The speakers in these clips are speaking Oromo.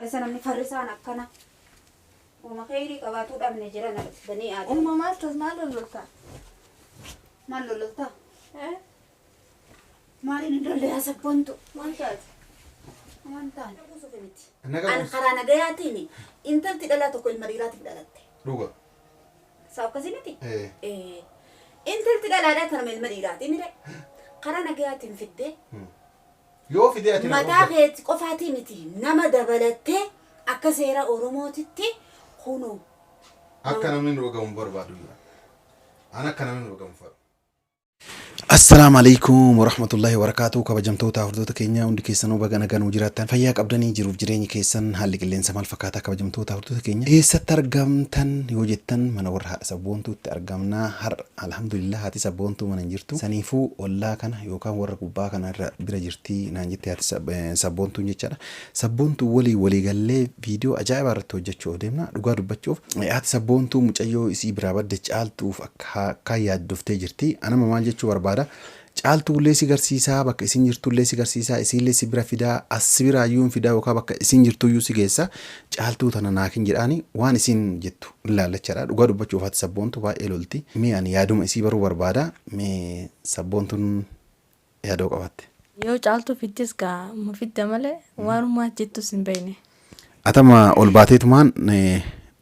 Keessa namni farrisaan akkana. Uuma kheyrii qabaatuu dhabne jiran banii aadam. Uuma maal tas maal lollolta? Maal lollolta? Eh? Maaliin hin lolle yaa sabboontu? Maal taate? Waan taane. Miti. Naga An karaa nagayaatiin intalti dhalaa tokko ilma dhiiraatiif dhalatte. Dhuga. Saa akkasii miti? Eh. Eh, Intalti dhalaadhaa tanuma ilma dhiiraati mire. Karaa nagayaatiin fiddee Yoo fidee ati na mataa qofa. keetti qofaatii miti nama dabalattee akka seera Oromootitti kunoo Akka namni nu dhagahu hin barbaadu. An akka namni nu dhagahu hin fedhu. Assalaamu alaikum warahmatullahi wabarakatuh. Kabajamtoota hordoftoota keenya hundi keessanuu baga nagaan nuu jiraattan, fayyaa qabdanii, jiruuf jireenyi keessan haalli qilleensa maal fakkaataa? Kabajamtoota hordoftoota keenya, eessatti argamtan yoo jettan, mana warra haadha sabboontuutti argamnaa. Har'a alhamdulillah haati sabboontuu mana hin jirtu. Saniifuu ollaa kana yookaan warra gubbaa kana irra bira jirti naan jette haati sabboontuun jechaadha. Sabboontuu walii walii gallee viidiyoo ajaa'ibaa irratti hojjechuuf deemna. Dhugaa dubbachuuf haati sabboontuu mucayyoo isii biraa badde Caaltuuf akka yaaddoftee jirti. Anama maal jechuu barbaada? Caaltuullee si garsiisaa, bakka isin jirtullee si garsiisaa, isiillee si bira fidaa, as si biraayyuu hin fidaa yookaan bakka isin jirtuyyuu si geessa. Caaltuu tana naakin jedhaani waan isin jettu ilaallachaadha. Dhugaa dubbachuuf haati sabboontu baay'ee lolti. Mee ani yaaduma isii baruu barbaada. Mee sabboontuun yaadoo qabaatte. Yoo Caaltuu fiddes gaa ma fidda malee waanumaa jettus hin beekne. Atama ol baateetumaan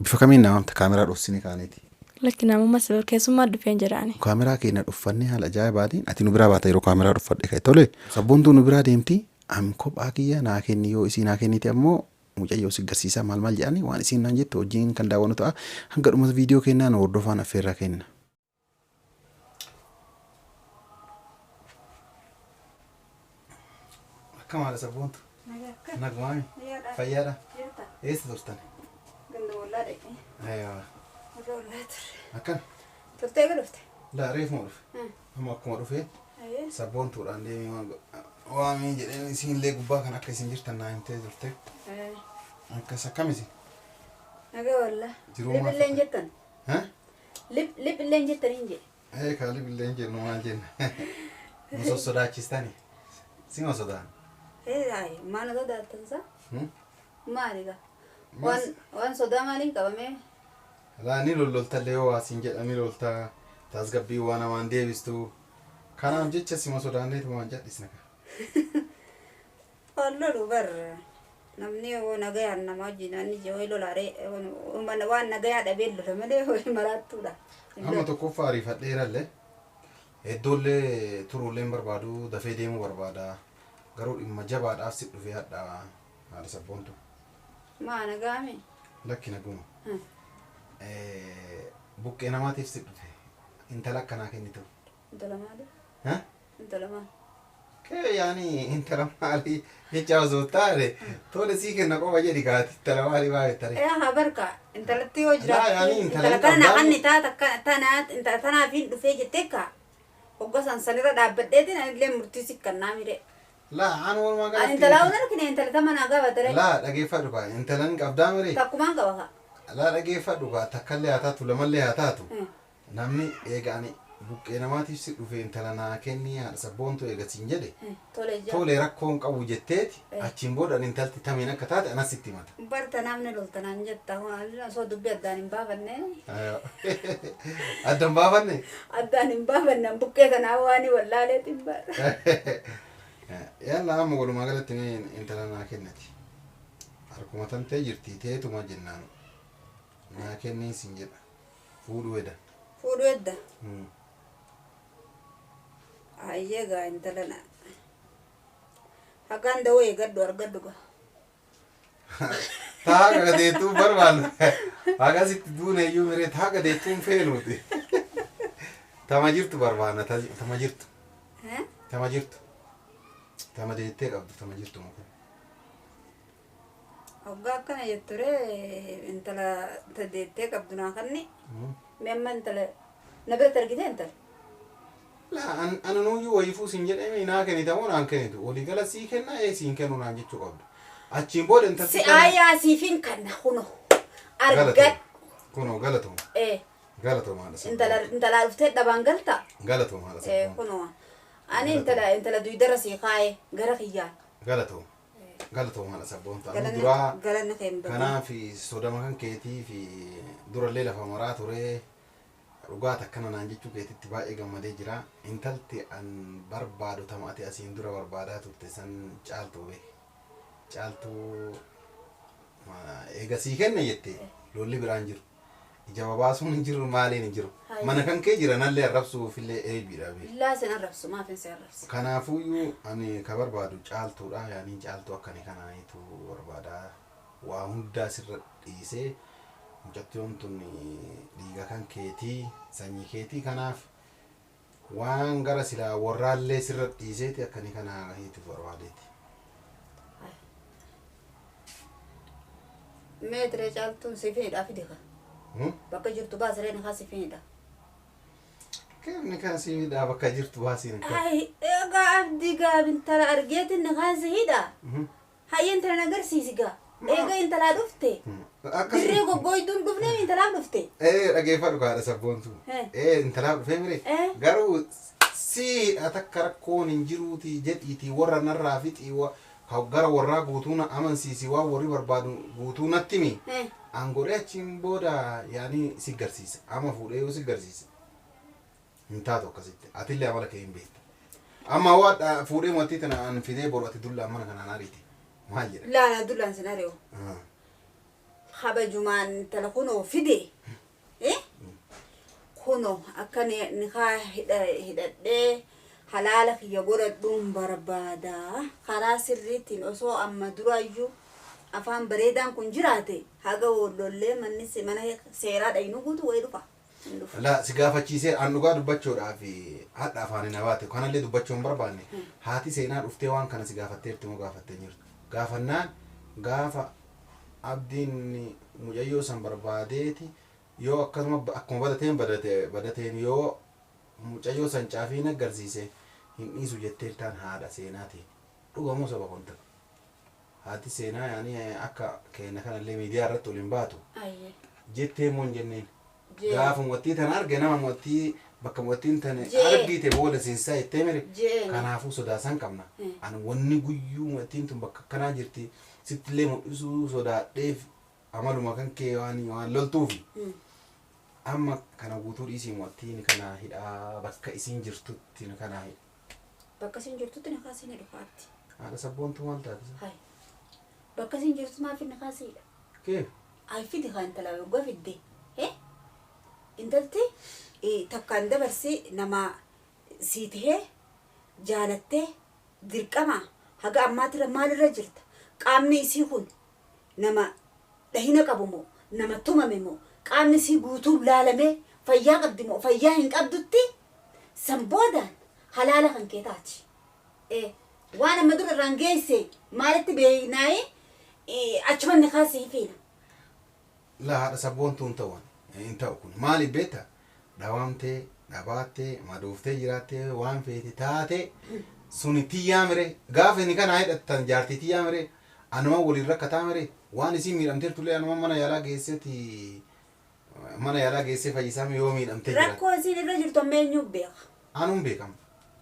bifa kamiin na waamta kaameraa dhossine kaaneeti. Lakki namumma si keessummaa dhufeen jedhaani. Kaameraa keenya dhuffannee haala ajaa'ibaatiin ati nu biraa baata yeroo kaameraa dhuffadhe ka'e tole. Sabboontuu nu biraa deemti, an kophaa kiyya naa kenni, yoo isii naa kennite ammoo mucayyoo si garsiisaa maal maal jedhani waan isiin naan jettu wajjin kan daawwannu ta'a. Hanga dhuma viidiyoo kennaa nu hordofaan affeerraa kenna. Akkam haadha sabboontu? Nagumaami? Fayyaadha? Eessa turtan? Ganda ollaa dhaqee. Aywa. Warra ollaa turre. Akkam? Turtee eega dhufte? Laa, reefuma dhufe. Amma akkuma dhufe sabboontuudhaan deemee waan waamii jedheen, isiinillee gubbaa kan akka isin jirtan naa himtee turte. Akkas, akkam isin? Nagaa wallaa. Jiruu maal Lip illee hin fakkaata? jettan. Ha? Lip lip illee hin jettan hin jedhe. Ee, kaalib illee hin jennu, maal jenna? Nu sossodaachistani. Sima sodaan. Ee, ayi maal na sodaattan sa? Hmm? Maali gaa? Waan sodaa maaliin qabamee? Laa, ni lolloltallee, yoo waa siin jedha ni loltaa, tasgabbii waa namaan deebistu. Kanaaf jecha sima sodaanneetu waan jadhisna ka. Waan lolu bar namni yoo nagayaan nama wajjin inni yoo lolaaree waan nagayaa dhabee lola malee ho'i maraattuudha. Amma tokkoffaa ariifadheerallee, iddoollee turuullee hin barbaadu, dafee deemuu barbaada. Garuu dhimma jabaadhaaf si dhufee hadha, haadha sabboontu. Maa, nagaame? Lakki, naguma. Buqqee namaatiif si dhufe, intala akkanaa kennitu. Intala maali? Ha? Intala maali? Kee yaani intala maalii jecha osoo taane, tole sii kenna qofa jedhi kaati, intala maalii maa jettare? Ee, haa barka intalatti yoo Laa, jiraatti yaani intala intala hin kana naa qabdaani. kanni taata tanaa intala tanaafiin dhufee jettee ka hogga san sanirra dhaabbadheetiin anillee murtii si kannaa mire. Laa, an walumaa Ani galatti. intala hawwan argine, intala tama naa gaafatare. Laa, dhageeffadhu kaa, intala hin qabdaa miree? Takkumaan qaba kaa. Laa, dhageeffadhu kaa, takkallee haa taatu, lamallee haa taatu. Namni eega ani buqqee namaatiif si dhufe intala naa kenni haadha sabboontu eega siin jedhe, Tole jaa. Tole, rakkoon qabu jetteeti, achiin booda ani intalti tamiin akka taate anas sitti himata. Barta namni lolta naan jetta osoo dubbii addaan hin baafanne. Addan baafanne? Addaan hin baafanne, an buqqee kanaa waan wallaaleetiin bara. Yalla, amma walumaa galatti mee intala naa kennati. Harkuma tantee jirti teetuma jennaan naa kennii siin jedha. Fuudhuu eda. Fuudhuu edda. Hayyee gaa, intala na. Hagaan dawoo eegadhu argadhu gaa. Taa gadeettuu barbaannu. Akkasitti duune iyyuu miree taa gadeettuun feenuuti. Tama jirtu barbaanna, tama jirtu. Tama jirtu. Tama deettee qabdu, tama jirtu muka. Hoggaa akkana jetture, intala tadeettee qabdu naa kanni. Mee amma intala na biratti argitee intala? Laa, ana nuyyuu wayiifuu siin jedhee naa kennita moo naan kennitu? Waliigala sii kenna, ee siin kennu naan jechuu qabdu. Achiin booda intalti Si aayaa siifin kanna kuno. Galatoo. Argadhu. Kunoo galatoo. Ee. Galatoo maadha Intala intalaa dhuftee dhabaan galta. Galatoo maadha Ee, kunoo. Ani intala duydara sii kaa'ee gara kiyyaan. Galatoo. Galatoomaadha sabboontu. Ani duraa Galanni kee hin badin. kanaaf sodama kan keetii fi durallee lafa maraa ture dhugaa takkana naan jechuu keetitti baay'ee gammadee jira. Intalti an barbaadu tama ati asiin dura barbaadaa turte san Caaltuu beeki. Caaltuu eega sii kenne jette lolli biraan jiru. Ija babaasuun hin jiru, maaliin hin jiru. Mana kan kee jira nallee arrabsuufillee eebiidha beeki. Laa sin arrabsu, maaf hin si arrabsu? Kanaafuyyuu ani ka barbaadu Caaltuudha. Yaani Caaltuu akkani kanaanitu barbaada. Waa hundaa sirra dhiisee mucattiyoon tun dhiiga kan keetii, sanyii keetii, kanaaf waan gara silaa warraallee sirra dhiiseeti akkani kana hiitu barbaadeeti. Meetiree Caaltuun si fiidhaa fidi ka. Bakka jirtu baasiree ni haa si fiidha. Kenni kan si hidhaa bakka jirtu baasiin akka. Ay, egaa Abdii gaa intala argeetin ni haa si hidha. Hayya, intala na agarsiisi gaa. Egaa intalaa dhufte. Dirree goggooyduun dhufnee intalaaf dhufte. Ee, dhageeffadhu kaadha sabboontu. Ee, intalaaf dhufee mire. Garuu si hidha takka rakkoon hin jiruuti jedhiitii warra narraa fixii gara warraa guutuu na amansiisi, waan warri barbaadu guutuu natti himi. An godhee achiin booda yaani si garsiisa. Amma fuudhee yoo si garsiise hin taatu akkasitti. Atillee amala kee hin beekta. Amma waa fuudhee mootii tana an fidee boru ati dullaan mana kanaan ariite. Maal jedha? Laala, dullaan sin ari'u. Kabajumaan intala kunoo fide. Kunoo akka ni haa hidhadhee halaala kiyya godhadhuun barbaada. Karaa sirriitiin osoo amma duraayyuu afaan bareedaan kun jiraate haga wallollee manni mana seeraa dhayinu guutuu wayii dhufa. Hin dhufu. La, si gaafachiisee an dhugaa dubbachuudhaaf hadha afaan hin habaate kanallee dubbachuu hin barbaanne. Haati Seenaa dhuftee waan kana si gaafatteerti moo gaafattee hin jirtu? Gaafannaan gaafa Abdiin mucayyoo san barbaadeeti yoo akkasuma akkuma badateen badate badateen yoo mucayyoo san caafiin agarsiise hin dhiisu jetteertaan haadha Seenaatiin. Dhugamoo soba kun ta'u? Haati Seenaa yaani akka keenya kanallee miidiyaa irratti ol hin baatu jettee moo hin jenneen? Gaafa mo'attii tana arge nama mo'attii bakka mo'attiin tana argite booda seensaa jettee mire. Kanaafuu sodaasan qabna. Ani wanni guyyuu mo'attiin tun bakka akkanaa jirti sittillee mul'isuu sodaadheef amaluma kan kee waan loltuufi. Amma kana guutuu dhiisii mo'attiin kana hidhaa bakka isiin jirtutti kana hidha. Bakka isin jirtutti ni kaasii ni dhufa, Abdi. Haadha sabboontuu, maal taate? Hai. Bakka isin jirtu maaf inni kaasiidha? Kee? Ay, fidi kaa intala waggaa fidde. Intalti takkaan dabarsii nama sii tahee jaalattee dirqama haga ammaatirra maalirra jirta? Qaamni isii kun nama dhahina qabu moo nama tumame moo, qaamni isii guutuun laalamee fayyaa qabdi moo fayyaa hin qabdutti san boodaan halaala kan kee taati. Waan amma dura irraan geesse maalitti beeknaayi achuman ni kaasii fiina. La, haadha sabboontuu, hin ta'u, hin ta'u kun. Maaliif beekta? Dhawamtee, dhabaattee, madooftee jiraattee, waan feete taate suni tiyyaa mire. Gaafa inni kana hidhattan jaartii tiyyaa mire, anuma waliin rakkataa mire, waan isiin miidhamteertullee anuma mana yaalaa geesseeti, mana yaalaa geessee fayyisaa yoo miidhamtee jiraate. Rakkoo isiin irra jirtu amma eenyuuf beeka? Anuun beekama.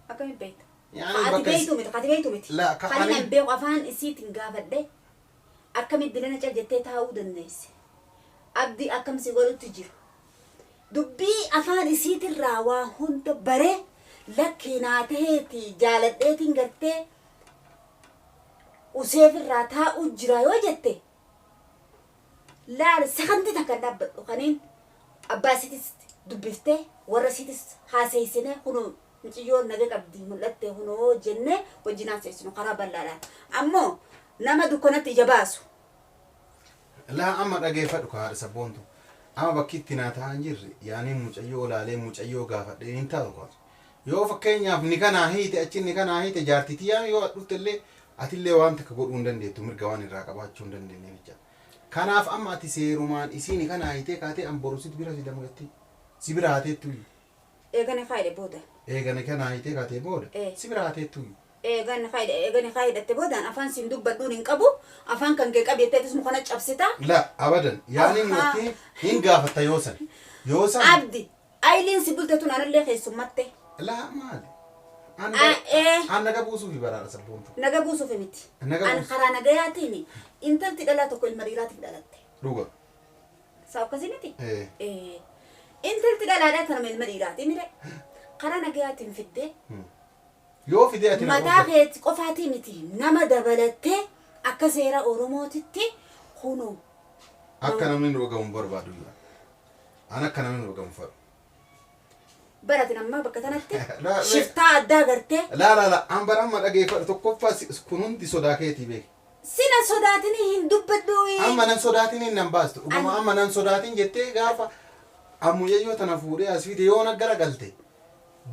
Akkamiin beekta? Yaani Ati bakka beektu miti, ati beektu miti. La, ka Kan ani ani beeku afaan isiitiin gaafadhe, akkamitti dilana cal jettee taa'uu dandeesse? Abdii akkam si godhutti jiru? Dubbii afaan isiitirraa waa hunda baree lakkii naa taheeti jaaladheetiin gartee useefirraa taa'uu jira yoo jette, laal, sakandii takka hin dhaabbadhu. Kaniin abbaa isiitis dubbiftee warra isiitis haaseessinee kunoo mucayyoon naga qabdi mul'atte kunoo jennee wajjin haaseessinu karaa bal'aadhaan. Ammoo nama dukkanatti ija baasu. Laa, amma dhageeffadhu ka haadha sabboontu. Amma bakki itti naa ta'an jirre yaani mucayyoo olaalee mucayyoo gaafadhee hin taatu kaatu. Yoo fakkeenyaaf ni kanaa hiite achi ni kanaa hiite jaartii tiyyaa yoo dhufte illee atillee waan takka godhuu hin dandeettu, mirga waan irraa qabaachuu hin dandeenye jecha. Kanaaf amma ati seerumaan isii ni kanaa hiitee kaatee an boru sitti bira fida mucattii. Si bira haateettuyyuu. Eegani kaayidhe booda. Eega ni kanaa hiitee kaatee booda si bira haateettuyyuu. Eegani kaayidhe, eegani kaayidhatte boodaan afaan siin dubbadhuun hin qabu, afaan kan kee qabi jetteetis mukana cabsita. La, abadan, yaani mucattii hin gaafatta yoo san. Yoo san. Abdi, ayiliin si bulte tun anallee keessummatte. Laa, maali? An Ah, eh. an naga buusuufi baraadha sabboontu. Naga buusuuf miti. Naga An buusu. karaa nagayaatiin intalti dhalaa tokko ilma dhiiraatiif dhalatte. Dhuga. Saa akkasii miti? Eh. Eh, Intalti dhalaadhaa tanuma ilma dhiiraati mire. Karaa nagayaatiin fiddee Yoo fidee ati na mataa qofa. keetti qofaatii miti nama dabalattee akka seera Oromootitti kunoo Akka namni nu dhagahu hin barbaadu. An akka namni nu dhagahu hin fedhu. baratin ammaa bakka tanatti La- shiftaa addaa gartee Laa laa laa an bara amma dhageeffadhu tokkoffaa kun hundi sodaa keetii beeki. sina sodaatinii hin dubbadhu. Amma nan sodaatin hin nan baastu. Dhuguma Ani- amma nan sodaatin jettee gaafa ammuyyoo tana fuudhee as fide yoo na garagalte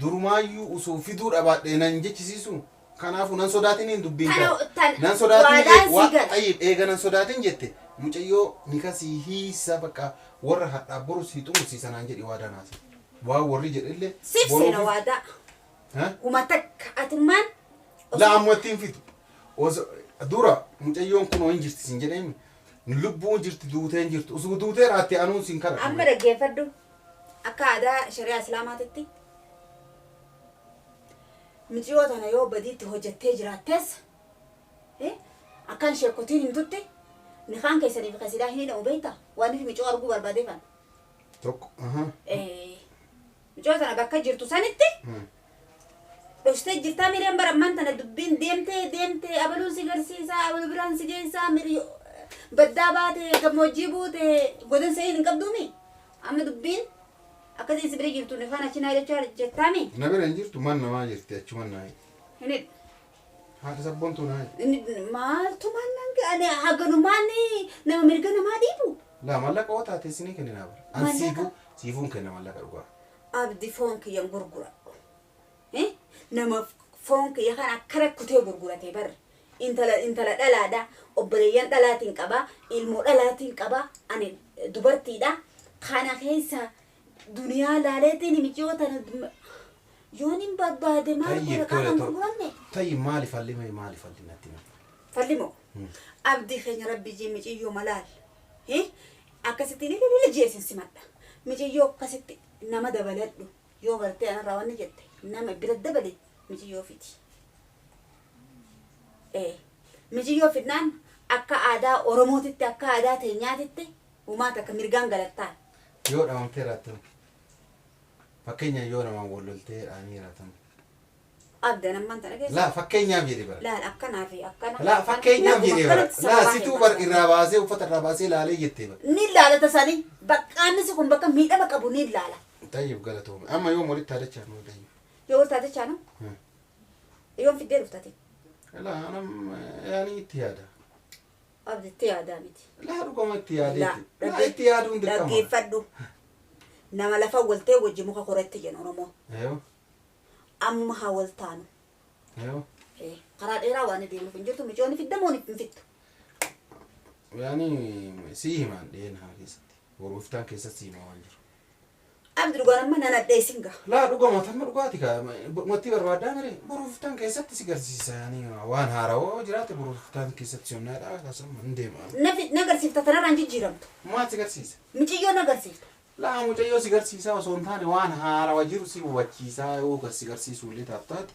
durumaayyuu osoo fiduu dhabaadhe nan jechisiisu. Kanaafuu nan sodaatin hin dubbiin Tana- kana. tan- Nan sodaatin waadaan waa si gala. xayyib eega nan sodaatin jette mucayyoo ni kasii hiisa bakka warra hadhaa boru sii xumursiisa naan jedhi waadaa naasa. Waa warri jedhellee. Siif seena waadaa. Ha? Huma takka atummaan La ammoo ittiin fidu. Osoo dura mucayyoon kunoo hin jirti sin jedheen lubbuun jirti duutee hin jirtu. Osoo duutee raatte anuun sin kadhadhu. Amma dhaggeeffadhu akka aadaa shari'aa islaamaatitti miciyoo tana yoo badiitti hojjettee jiraattes akkaan sheekotiin himtutti nikaan keessaniif kasidaa hin hidhamu beektaa waan ifi miciyoo arguu barbaadeefan. Tokko. Aha. Miciyoo tana bakka jirtu sanitti Hmm. dhoksitee jirtaa mireen bara ammaan tana dubbiin deemtee deemtee abaluun si garsiisaa abaluu biraan si geessaa miri baddaa baate gammoojjii buute godin sa'in hin qabduumi amma dubbiin akkasii si bira jirtu nifaan achi naa jechaa jettaami Na bira hin jirtu man namaa jirti achuman naa. hin Haadha sabboontuu naa. maaltu maal ani haganumaan nama mirga namaa dhiibu Laa mallaqa oo taate isinii kenninaa bara. An Mallaqa? siifuu siifuun kenna mallaqa dhugaa. Abdi foon kiyyan gurguradhu. Nama foon kiyya kan akka rakkutee gurgurate barra. Intala intala dhalaadha. Obboleeyyan dhalaatiin qaba. Ilmoo dhalaatiin qaba. Ani dubartiidha. Kana keessa duniyaa laaleetiin miciyoo tana yoon hin barbaade maal Tayyib godha tole qaama hin tole. gurguranne. Tayyib maali falli mee maali falli natti himi. Fallimoo. Abdii keenya rabbi jee miciyyoo malaal. Akkasitti ni lili jeesin simadha. Miciyyoo akkasitti nama dabaladhu. Yoo gartee anarraa wanni jette nama bira dabale miciyyoo fidi. Miciyyoo fidnaan akka aadaa Oromootitti akka aadaa teenyaatitti uumaata akka mirgaan galattaa. Yoo dhabamtee raattan. Fakkeenya yoo namaan wal loltee dhaanii raatan. Abdan ammaan tana keessa. Laa fakkeenyaaf jedhe bara. Laal akkanaa fi akkana. Laa fakkeenyaaf jedhe bara. Akkanatti Laa sababaa situu hin bar barbaadu. irraa baasee uffata irraa baasee laalee jettee bara. Ni ilaala tasanii baqqaanni kun bakka miidhama qabu ni ilaala. Tayyib galatoome. Amma yoom walitti haadachaa nuu tayyib. Yoo wal taate chaanu Hmm. yoom fiddee dhuftate. Laa anam yaani itti yaada. Abditti yaadaa miti. Laa dhugama itti yaadeeti. Laa itti yaaduun dirqama. Dhaggeeffadhu. Nama lafa waltee wajji muka koratti jenna Oromoo. Eeyo. Amma haa wal taanu. Eeyo. Karaa dheeraa waan deemuuf hin jirtu micoonni fiddamoo hin fittu. Yaani sii himaan dhiyeen haa keessatti. Boru iftaan keessatti sii himaa waan jiru. Abdi dhugaan amma nan addeessin gaha. Laa dhugama tamma dhugaati kaa wanti barbaadaa mire boru iftaan keessatti si garsiisa yaani waan haarawaa jiraate boru iftaan keessatti si humnaadha akkasuma hin deema. Na agarsiifta tanarraan jijjiiramtu. Maal si garsiisa? Miciyyoo na agarsiifta. Laa mucayyoo si garsiisaa osoo hin taane waan haarawaa jiru si hubachiisaa yoo si garsiisuu illee taat taate.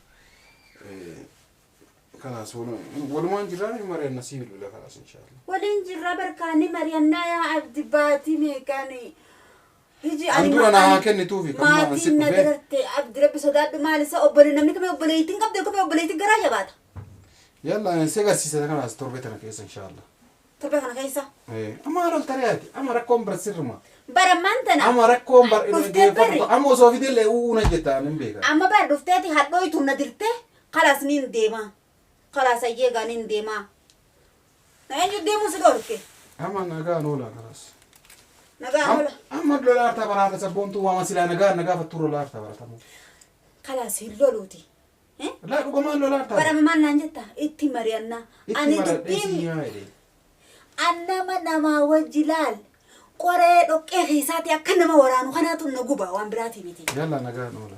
Kanaas walumaan jirraa ni mari'anna si bilbila kanaas inshaallah. Waliin jirra barkaanni mari'annaa yaa abdi baatii meeqaani. Hiji An dura naa haa kennituufi kan maa si maatiin na dhufee. dirarte abdi rabbi sodaadhu maal isa obbole namni kamii obboleettiin qabde kamii obboleettiin garaa jabaata. Yalla si agarsiisa kanaas torbee tana keessa inshaallah. Torbee kana keessa. Amma haala ol tari'aati amma rakkoon bara sirruma. Bara maanta na. Amma rakkoon bar Dhuftee barri. amma osoo fidellee uuna jetta nan beeka. Amma bara dhufteeti hadhooytu na dirte kalaas niin deema. Kalaas ayyeegaa niin deema. Na eenyu deemuu si dhorke. Amma nagaan oola kalaas. Nagaan oola. Amma lolaartaa baraata sabboontuu waama silaa nagaan nagaa fattuu lolaartaa baratamu. Kalaas hin loluuti. Laa dhugumaan lolaartaa. Bara maal naan jetta itti mari'annaa. Itti Ani maradhee si dubbiin himaa jedhee. annama namaa wajji laal qoree dhoqqee keessaati akka nama waraanu kanaatu na guba waan biraati miti. Yalla nagaan oola.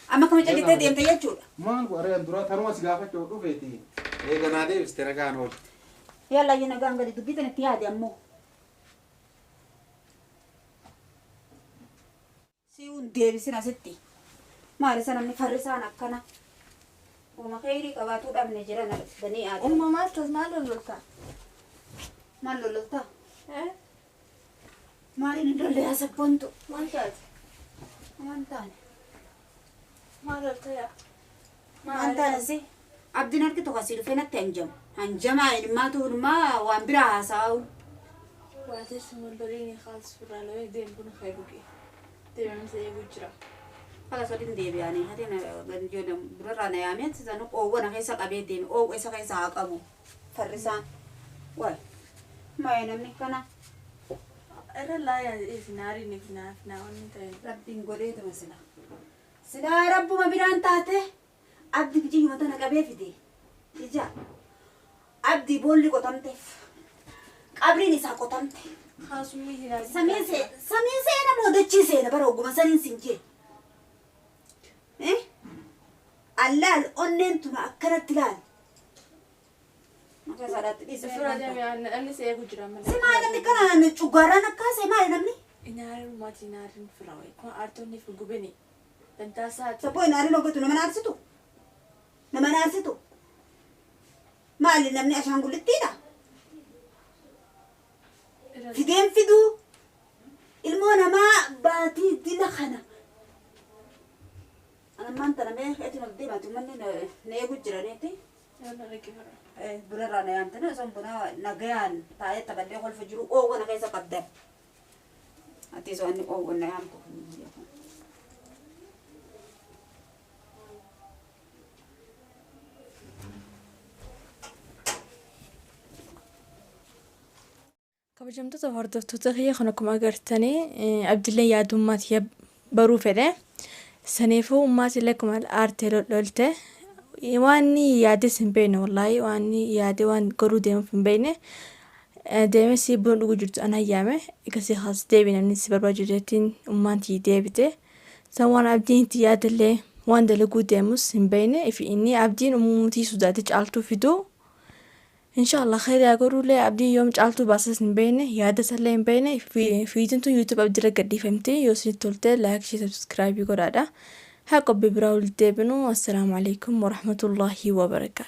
Amma akkama callittee deemte jechuudha. Maal godhee duraa tanuma si gaafachuu dhufeeti. Eeganaa deebiste nagaan oola. Yalla ayya nagaan gadi dubbii tana itti yaade ammoo. Si'uun deebisin asitti. Maal isa namni farrisaan akkana. Uuma kheyrii qabaatuu dhabne jiran banii aadam. Umma maal tas maal lollolta? Maal lollolta? Maaliin hin lolle yaa sabboontu? Maal taate? Waan taane. Maal lolta yaa? Waan taane si. Abdiin harki tokko asii dhufee natti hanjamu. Hanjamaa ilmaatu ilmaa waan biraa haasa'u. Waatee si molloliin kaalas firraa lolee deem buna kee dhugi. Deemamsa eeguu jira. Kala sadiin deebi'anii hati ganjoon birarraa na yaamee sanu oowwana keessa qabee deeme oowwa isa keessa haa qabu farrisaan. Waay maayee namni kana Irra laayaa isin aariin ifnaaf naa wanni ta'e. Rabbiin godheetuma sila. Silaa rabbuma biraan taate abdi bijiyyuma tana qabee fide. Ija abdii boolli qotamteef qabriin isaa qotamte. Haasumni hin aariin. Samiin seena moo dachii seena bara ogguma saniin sin jee. Allaal onneen tuna akkanatti laal. Maqaa isaadhaatti dhiisee. Firraa deemee namni si eeguu jira malee. Si maali namni kana cuggaarraan akkaasee maali namni? Inaariin uummati inaariin firraa wayi. Kun aartonni fi gubeni. Dantaa isaati. Sabboo inaariin hojjetu nama naarsitu? Nama naarsitu? Maali namni ashaangulittiidha? Fideen fiduu ilmoo namaa baatii dila kana. Anammaan tana mee eetiin ol deemaati uummanni na eegu jiraniiti. Bunarraa na yaamtanii osoo buna nagayaan taa'ee taphallee kolfa jiru oowwana keessa qabdan. Ati osoo inni oowwan na yaamtu. Kabajamtoota hordoftoota kiyya kan akkuma agartanii Abdillee yaadummaa baruu fedhe. Saniifuu ummaatillee akkuma aartee lolte waan inni yaades hin beekne wallaahi waan inni yaade waan godhuu deemuuf hin beekne. Deemee si buna dhuguu jirtu ana yaame akkasii as deebi namni si barbaadu jettiin ummaan tiyyi deebite. San waan abdiin itti yaadallee waan dalaguu deemus hin beekne inni abdiin uummatii sodaatee caaltuu fiduu. Inshallah khayr yaa godhullee abdiin yoom caaltuu baasas hin beekne yaada isallee hin beekne fiitiin tun YouTube abdiirra gadhiifamte yoo isinitti tolte like share subscribe godhaadha. Haa qophii biraa walitti deebinu. Assalaamu alaikum warahmatullahi wabarakaatu.